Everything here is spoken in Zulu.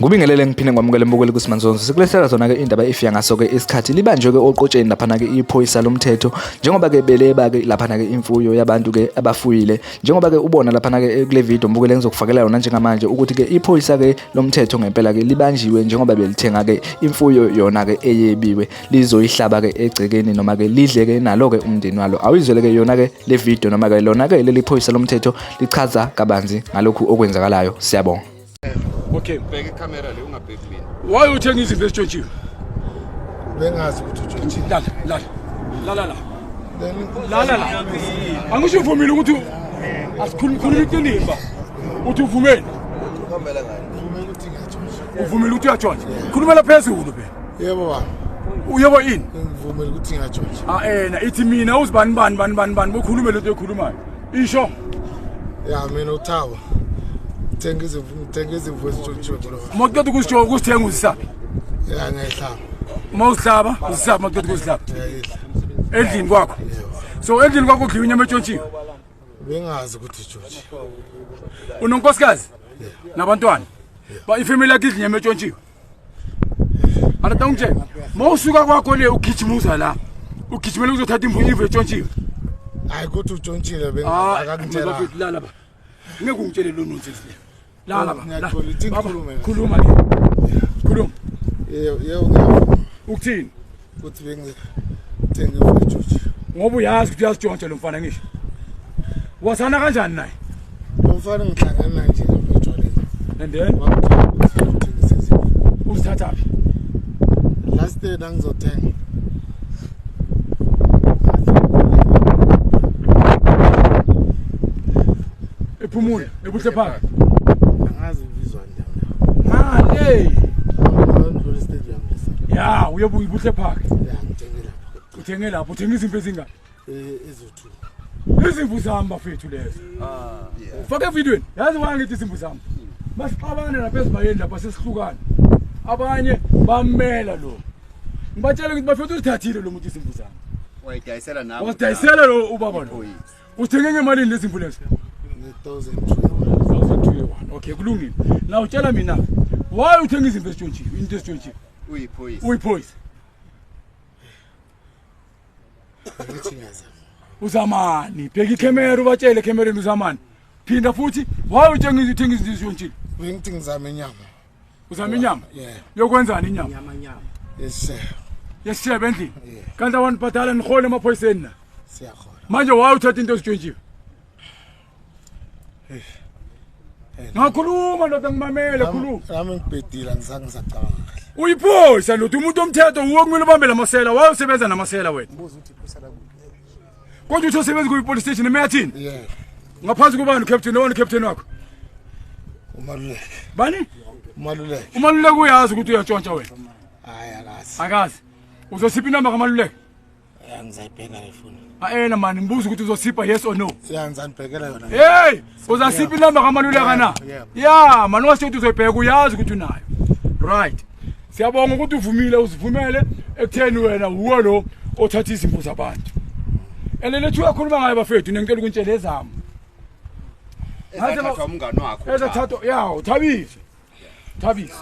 Ngubingelele ngiphinde ngwamukele mbukeli kuSimanzonzo. Sikulethela zona ke indaba ifika ngaso ke isikhathi libanjwe ke oqotsheni laphana ke iphoyisa lomthetho njengoba ke beleba ke laphana ke imfuyo yabantu ke abafuyile. Njengoba ke ubona laphana ke kule video mbukeli engizokufakela yona njengamanje ukuthi ke iphoyisa ke lomthetho ngempela ke libanjiwe njengoba belithenga ke imfuyo yona ke eyebiwe lizoyihlaba ke egcekeni noma ke lidle ke nalo ke umndeni walo. Awuyizwele ke yona ke le video noma ke lona ke leli phoyisa lomthetho lichaza kabanzi ngalokhu okwenzakalayo. Siyabonga. Okay. Bheka ikhamera le ungabheki mina. Why uthenga izinto ezitshontshiwe? Bengazi ukuthi utshontshiwe. Lala, lala. Lala la. Lala la. Angisho uvumile ukuthi asikhulumi khuluma iqiniso. Uthi uvumele. Ngivumele ukuthi ngiyatshontsha. Uvumile ukuthi uyatshontsha. Khulumela phezulu be. Yebo baba. Uyebo ini? Ngivumele ukuthi ngiyatshontsha. Ah ena ithi mina uzibani bani bani bani bani bokhulume lento ekhulumayo. Isho. Ya mina uThabo. Ngithenga izimvu, ngithenga izimvu ezitshontshiwe bro. Uma uqeda ukuzitsho ukuzithenga uzisaphi? Ya ngiyayihlaba. Uma uzihlaba, uzisaphi uma uqeda ukuzihlaba? Ngiyayidla. Endlini kwakho. So endlini kwakho kudliwa inyama etshontshiwe. Bengazi ukuthi utshontshiwe. Unonkosikazi nabantwana. Ba ifamily yakho idla inyama etshontshiwe. Anata ungitshela, uma usuka kwakho le ugijima uza la. Ugijimela ukuzothatha imvu imvu etshontshiwe. Hayi ukuthi utshontshile Ah, bengazi akangitshela. bafethu lala ba. Ngeke ungitshele lo nonsense le. Lala ba. la. Ngiyathola, ithi Baba, ngikhulume kahle. Khuluma ke. Khuluma. Yebo, yebo ngiyavuma Ukuthini? ukuthi bengithenga imvu etshontshiwe. Ngoba uyazi ukuthi uyazitshontsha lo mfana ngisho. Wasana kanjani naye? Lo mfana ngihlangana naye nje lapha etshwaleni. And then Wangitshela ukuthi uthengisa izimvu. uzithathaphi? Last day ngangizothenga. Ephumule, ebuhle park. Angazi ubizwa njani. Ngale. Ngandlula stadium lesa. Ya, uyobuya ibuhle park. Ya ngithenge lapho. Uthenge lapho, uthenga izimvu ezingaki? Ezo-two. Izimvu zami bafethu lezo. Ufake evidweni. Yazi why ngithi izimvu zami. Masixabane lapha ezibayeni lapha sesihlukana. Abanye bamela lo. Ngibatshela ukuthi bafethu uzithathile lo muntu izimvu zami. Wayidayisela nawe. Wasidayisela lo ubaba lo. Iphoyisa. Uthenge ngemalini lezi mvu lezo? Nge-1,201. 1201. Okay, kulungile. Now utshela mina why uthenga izimvu ezitshontshiwe, into ezitshontshiwe? Uyiphoyisa. Uyiphoyisa. Ngithi ngiyazama. Uzamani? Bheka ikhemera ubatshele ekhemereni uzamani. Phinda futhi why uthenga uthenga izinto ezitshontshiwe? Bengithi ngizama inyama. Uzama inyama? Yeah. Yokwenzani inyama? Yes sir. Yesishebe endlini. Yeah. Kanti abantu badala nihole emaphoyiseni na. Siyahola. Manje why uthatha into ezitshontshiwe? Ngakhuluma ndoda ngimamele khuluma. Nami ngibhedile angizange ngisacabanga kahle. Uyiphoyisa ndoda umuntu omthetho uwo kumele ubambe lamasela. Why usebenza namasela wena? Kodwa uthi usebenza kuyi police station emeyathini? Yeah. Ngaphansi kubani ucaptain owani captain wakho? Umaluleke. Bani? Umaluleke. Umaluleke uyazi ukuthi uyatshontsha wena. Hayi akazi. Akazi. Uzosipha inamba kamaluleke? Ya ngizayibheka ngifuna. Aena man ngibuza ukuthi uzosipha yes or no. Ya ngizanibhekela yona. Hey, uzasipha inamba kamaluleka na? Yeah. Ya, man washo ukuthi uzoyibheka uyazi ukuthi unayo. Right. Siyabonga ukuthi uvumile uzivumele ekutheni wena uwe lo othatha izimvu zabantu. Ene lethu uyakhuluma ngayo bafethu nengicela ukuntshela ezami. Ezathathwa umngani wakho. Ezathathwa ya, uthabise. Thabise.